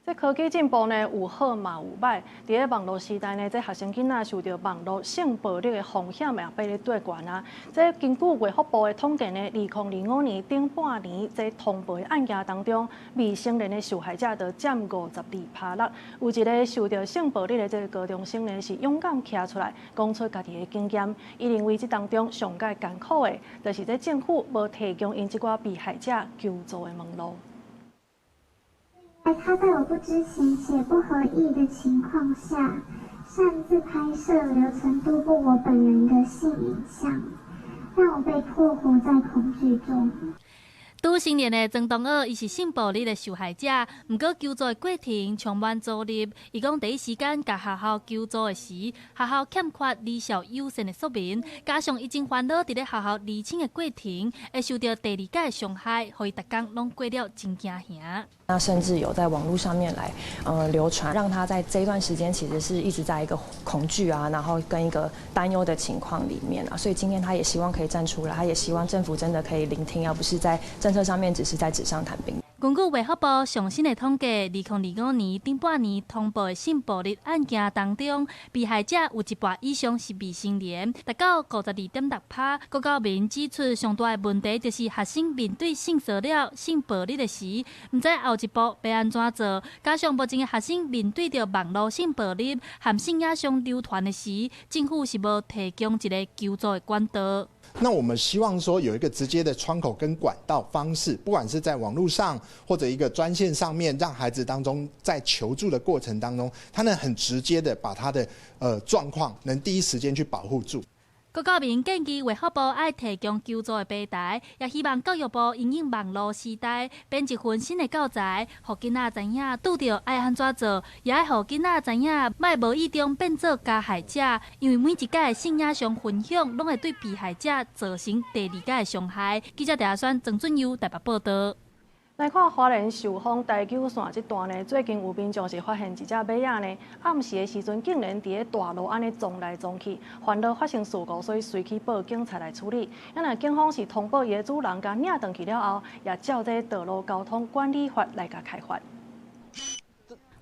這科技進步呢，有好嘛有歹。佇咧網路時代呢，這學生囡仔受著網路性暴力的風險也爬咧對懸啊。這根據衛福部的統計呢，2025年頂半年這通報的案件當中，未成年的受害者就佔52.6%。有一个受著性暴力的這个高中生呢，是勇敢徛出來講出家己的經驗。伊認為這當中上蓋艱苦的，就是這政府無提供𪜶這寡被害者求助的門路。他在我不知情且不合意的情況下，擅自拍攝、留存多部我本人的性影像，讓我被迫活在恐懼中。拄成年的曾東學，伊是性暴力的受害者，毋過求助的過程充滿阻力。伊講第一時間共學校求助的時，學校欠缺兒少友善的說明，加上伊真煩惱佇咧學校釐清的過程，會受著第二擺的傷害，予伊逐工攏過了真驚嚇。那甚至有在網路上面來，流傳，讓他在這段時間其實是一直在一個恐懼啊，然後跟一個擔憂的情況裡面啊，所以今天他也希望可以站出來，他也希望政府真的可以聆聽，而不是在政策上面只是在紙上談兵。根據衛福部上新的統計，2025年頂半年通報的性暴力案件當中，被害者有一半以上是未成年，達到52.6%。郭教民指出，上大的問題就是學生面對性騷擾、性暴力的時，毋知後一步欲按怎做。加上目前的學生面對著網路性暴力和性影像流傳的時，政府是無提供一个求助的管道。那我們希望說有一個直接的窗口跟管道方式，不管是在網路上或者一個專線上面，讓孩子當中在求助的過程當中，他能很直接的把他的狀況能第一時間去保護住。郭教民建議衛福部愛提供求助的平台，也希望教育部因應網路時代編一份新的教材，予囡仔知影拄著愛按怎做，也愛予囡仔知影莫無意中變做加害者，因為每一擺的性影像分享，攏會對被害者造成第二擺的傷害。記者鄭阿宣、曾俊佑台北報導。來看花蓮壽豐台九線這段呢，最近有民眾是發現一隻馬仔呢，暗時的時陣竟然佇咧大路按呢撞來撞去，煩惱發生事故，所以隨去報警察來處理。啊若警方是通報伊的主人，共領轉去了後，也照這道路交通管理法來共開罰。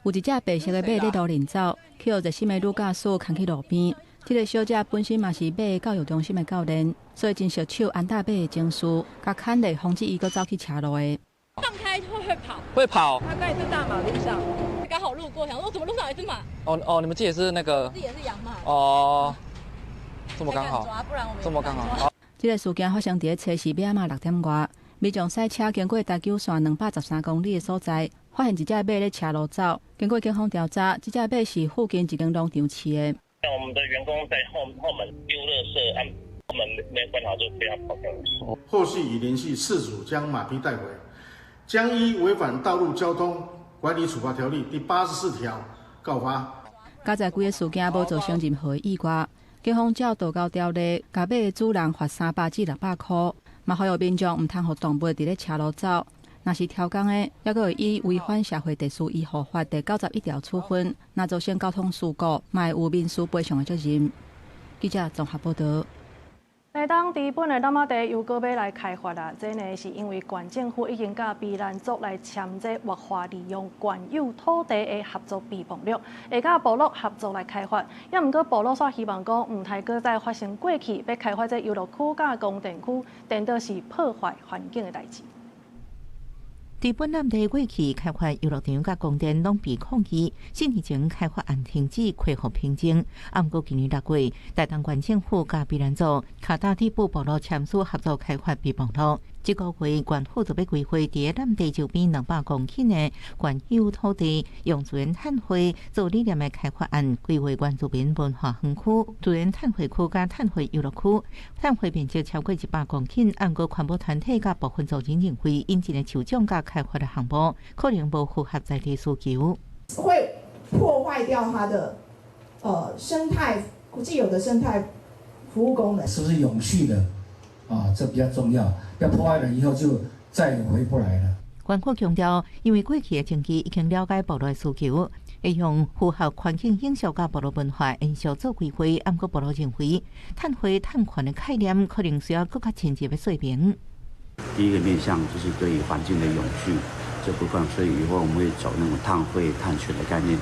有一隻白色的馬佇路面走，去予熱心的女駕駛牽去路邊。這个小姐本身嘛是馬教育中心的教練，所以真熟手安踏馬的程序，共牽咧防止伊閣走去斜路的。放開會跑，會跑。他剛才在大馬路上，剛好路過，想說怎麼路上有一隻馬？哦哦，你們自己也是那個？自己也是養馬。哦，這麼剛好，不然我們這麼剛好。這个事件發生佇咧初四欲仔6點外，民眾駛車經過台九線213公里的所在，發現一隻馬咧斜路走。經過警方調查，這隻馬是附近一間農場飼的。我們的員工在後門丟垃圾，按後門沒關好就被他跑掉了。後續已聯繫事主將馬匹帶回，將依違反道路交通管理處罰條例第84條告發。佳哉規个事件無造成任何意外，警方照道交條例，共馬的主人罰300至600箍，嘛呼籲民眾毋通予動物佇咧斜路走。若是超工的，猶閣會以違反社會秩序維護法第91條處分。若造成交通事故，嘛會有民事賠償的責任。記者綜合報導。台東知本的湳仔地又閣欲來開發啦，這呢是因為縣政府已經佮卑南族來簽這活化利用縣有土地的合作備忘錄，會佮部落合作來開發。也毋過部落煞希望講，毋通閣再發生過去欲開發這遊樂區佮宮殿區，顛倒是破壞環境的代誌。知本濫地過去開發遊樂場佮宮殿攏被抗議，4年前開發案停止恢復平靜。毋過今年6月，台東縣政府佮卑南族跤踏知本部落簽署合作開發備忘錄。這個月縣府就欲規劃佇濫地周邊200公頃的縣有土地，用自然碳匯做理念的開發案，規劃原住民文化園區、自然碳匯區佮碳匯遊樂區，碳匯面積超過100公頃。毋過環保團體佮部分族人認為，引進的樹種佮開發的項目可能無符合在地需求，會破壞掉它的生態既有的生態服務功能，是不是永續的？啊，這比較重要。要破壞了以後，就再也回不來了。縣府強調，因為過去的證據已經了解部落的需求，會用符合環境影響佮部落文化延續做規劃。毋過部落認為，碳匯碳權的概念可能需要閣較深入的說明。第一個面向就是對於環境的永續這部分，所以以後我們會走那種碳匯碳權的概念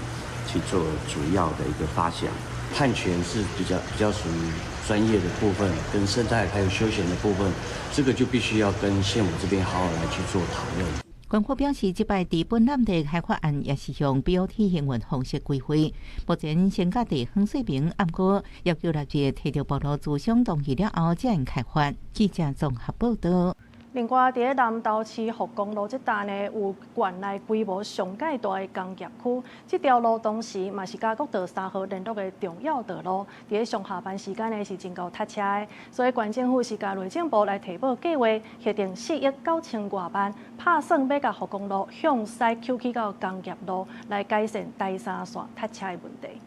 去做主要的一個發想。碳權是比較屬於專業的部分，跟生態還有休閒的部分，這個就必須要跟縣府這邊好好來去做討論。縣府表示，這擺知本濫地開發案也是用 BOT 營運方式規劃，目前先佮地方說明，毋過要求納入提著部落諮商同意了後，才會開發。記者綜合報導。另外，佇咧南投市福公路這搭呢，有縣內規模上蓋大的工業區。這條路當時嘛是佮國道3號聯絡的重要道路。佇咧上下班時間呢是真𠢕塞車的，所以縣政府是共內政部來提報計劃，核定4億9千外萬，拍算欲共福公路向西勼去到工業路，來改善台三線塞車的問題。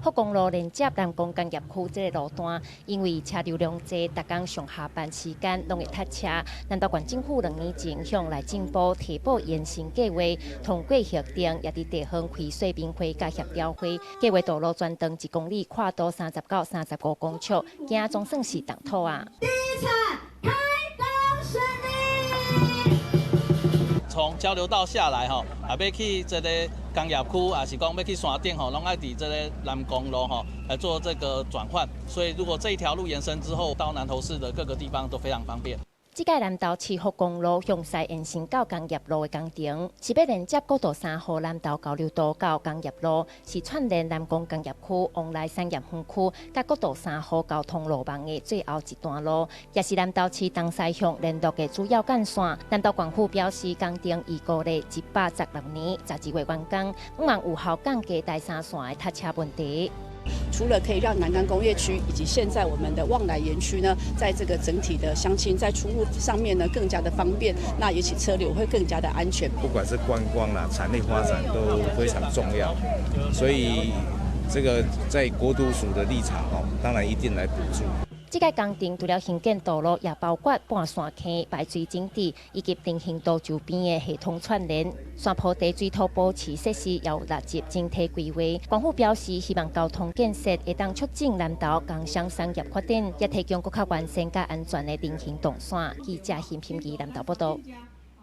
福公路連接南宮工業區這个路段，因為車流量濟，逐工上下班時間攏會塞車。南投縣政府2年前向內政部提報延伸計劃，通過核定，也佇地方開說明會佮協調會，計劃道路全長1公里，闊度30到35公尺，驚總算是動土啊！第一場開工順利。從交流道下來吼，啊，欲去這个工業區，抑是講欲去山頂吼，攏愛佇這个南公路吼來做這個轉換。所以，如果這一條路延伸之後，到南投市的各個地方都非常方便。這屆南投市福公路向西延伸到工業路的工程，是欲連接國道3號南投交流道到工業路，是串聯南宮工業區、旺來產業園區佮國道3號交通路網的最後一段路，也是南投市東西向聯絡的主要幹線。南投縣府表示，工程預估咧116年12月完工，向望有效降低台三線的塞車問題。除了可以讓南竿工業區以及現在我們的旺來園區呢，在這個整體的鄉親在出入上面呢更加的方便，那也且車流會更加的安全。不管是觀光啦、產業發展都非常重要，所以這個在國土署的立場哦，當然一定來補助。這个工程除了興建道路，也包括半山坑排水整治以及人行道周邊的系統串聯。山坡地水土保持設施也有納入整體規劃。官府表示，希望交通建設會當促進南投工商產業發展，也提供閣較完善佮安全的人行動線。記者邢品儀南投報道。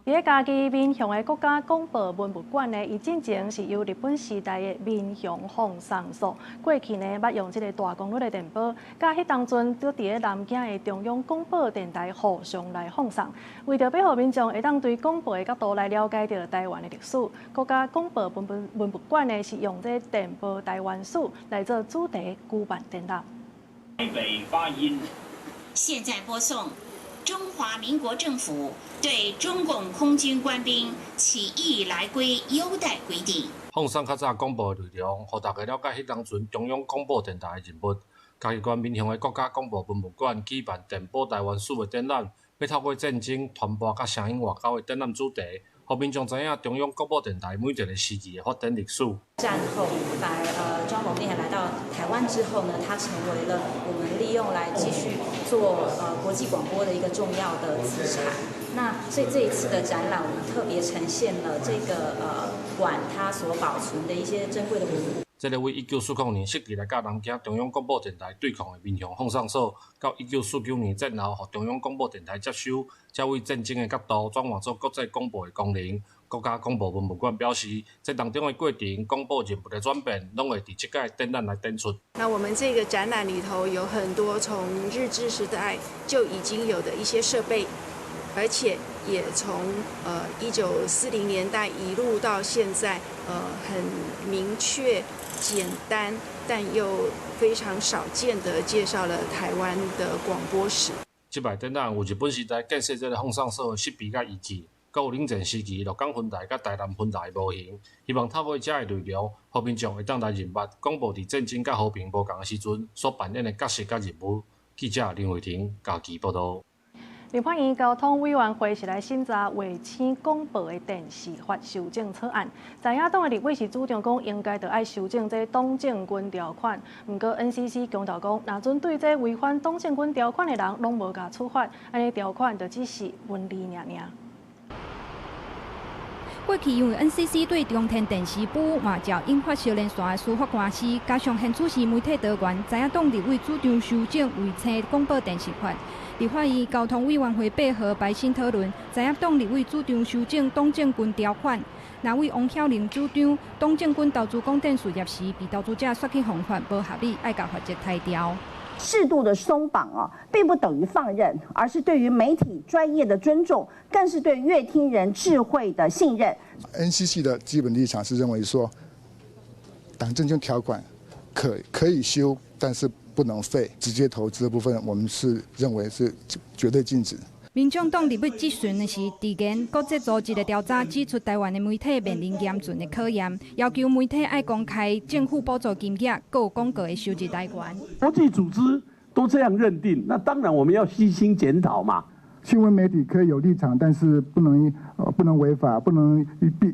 佇咧嘉義民雄的國家廣播文物館呢，伊進前是由日本時代的民雄放送所，過去呢捌用這个大功率的電波，佮彼當陣佇咧南京的中央廣播電台互相來放送。為著欲予民眾會當對廣播的角度來了解著台灣的歷史，國家廣播文物館呢是用這電波台灣史來做主題舉辦展覽。台北發音，現在播送。中華民國政府對中共空軍官兵起義來歸優待規定。放送較早廣播的內容，予大家了解彼當陣中央廣播電台的人物。嘉義縣民雄的國家廣播文物館舉辦電波台灣史的展覽，欲透過戰爭傳播佮聲音外交的展覽主題，予民眾知影中央廣播電台每一个時期的發展歷史。戰後，反而張蒙面來到台灣之後呢，它成為了我們利用來繼續做國際廣播的一個重要的資產。那所以這一次的展覽，我們特別呈現了這個館它所保存的一些珍貴的文物。這个為1940年設計來佮南京中央廣播電台對抗的民雄放送所，到1949年戰後，予中央廣播電台接收，才為戰爭的角度轉換做國際廣播的功能。國家廣播文物館表示，這當中的過程、廣播人物的轉變，攏會佇這屆展覽來展出。那我們這個展覽裡頭有很多從日治時代就已經有的一些設備，而且也從1940年代一路到現在，很明確、簡單，但又非常少見的介紹了台灣的廣播史。這擺展覽有日本時代建設這个放送所的設備佮儀器，閣有冷戰時期鹿港分台佮台南分台的模型，希望透過這个內容，予民眾會當來認捌廣播佇戰爭佮和平無仝的時陣所扮演的角色佮任務。記者林慧婷嘉義報導。立法院交通委員會是來審查衛星廣播的電視法修正草案。在野黨的立委是主張講應該著愛修正這董政軍條款，毋過 NCC 強調講，若準對這違反董政軍條款的人攏無共處罰，按呢條款就只是文字爾爾。過去因為 NCC 對中天電視部外照引發相連絚的司法官司，加上現主時媒體多元，在野黨立委主張修正衛星廣播電視法。立法院交通委員會8號排審討論，在野黨立委主張修正董政軍條款，那位王曉玲主張董政軍投資廣電事業時，被投資者煞去防範無合理，愛共法則拆掉。適度的鬆綁啊，並不等於放任，而是對於媒體專業的尊重，更是對閱聽人智慧的信任。 NCC 的基本立場是認為說，黨政軍條款可以修，但是不能廢。直接投資的部分，我們是認為是絕對禁止。民眾黨立委質詢的是，直言國際組織的調查指出，台灣的媒體面臨嚴峻的考驗，要求媒體愛公開政府補助金額，閣有廣告的收入來源。國際組織都這樣認定，那當然我們要悉心檢討嘛。新聞媒體可以有立場，但是不能違法，不能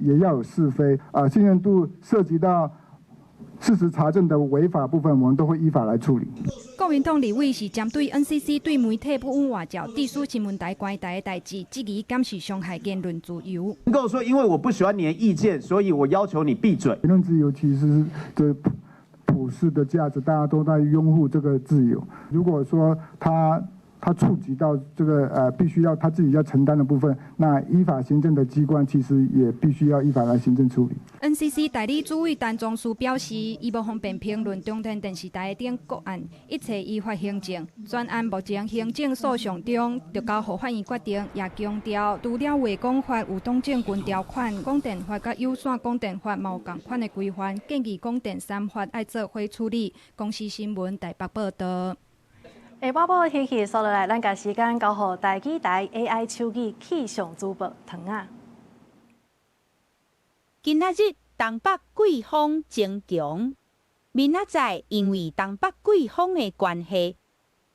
也要有是非啊。信任度涉及到事實查證的違法部分，我們都會依法來處理。國民黨立委是針對 NCC 對媒體不允外照、致使新聞台關台的代誌，質疑敢是傷害言論自由。能夠說，因為我不喜歡你的意見，所以我要求你閉嘴。言論自由其實是這普世的價值，大家都在擁護這個自由。如果說他觸及到這個必須要他自己要承擔的部分，那依法行政的機關其實也必須要依法來行政處理。 NCC 代理主委陳宗書表示，伊無方便評論中天電視台等個案，一切依法行政。專案目前行政訴訟中，就交予法院決定。也強調，除了話講法有董政軍條款、廣電法佮有線廣電法嘛有仝款的規範，建議廣電三法愛做伙處理。公視新聞台北報導。下半部天氣煞落來，咱共時間交予台語台 AI 手語氣象主播唐仔。今仔日東北季風增強，明仔載因為東北季風的關係，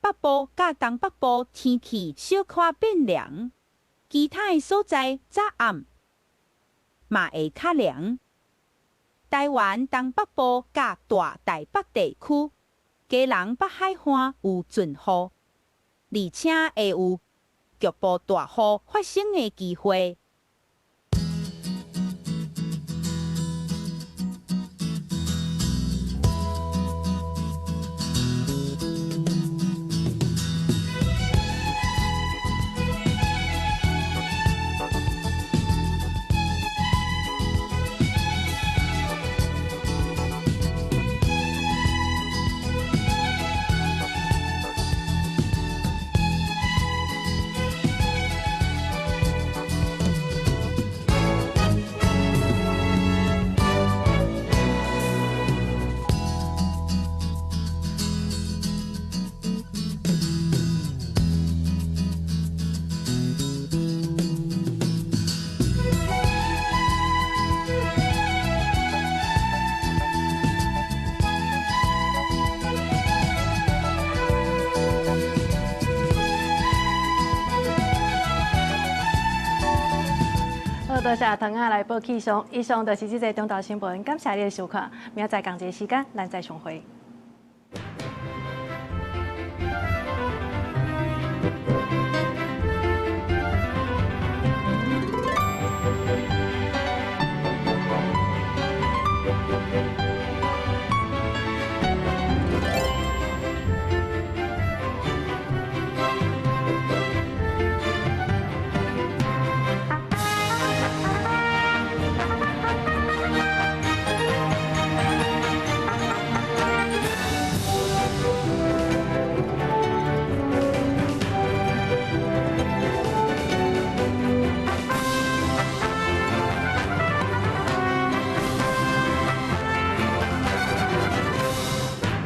北部佮東北部天氣小可變涼，其他的所在早暗嘛會較涼。台灣東北部佮大台北地區，基隆北海岸有陣雨。而且會有局部大雨發生的機會。多謝唐仔來報氣象，以上就是這節中晝新聞，感謝你的收看，明仔載仝一个時間，咱再相會。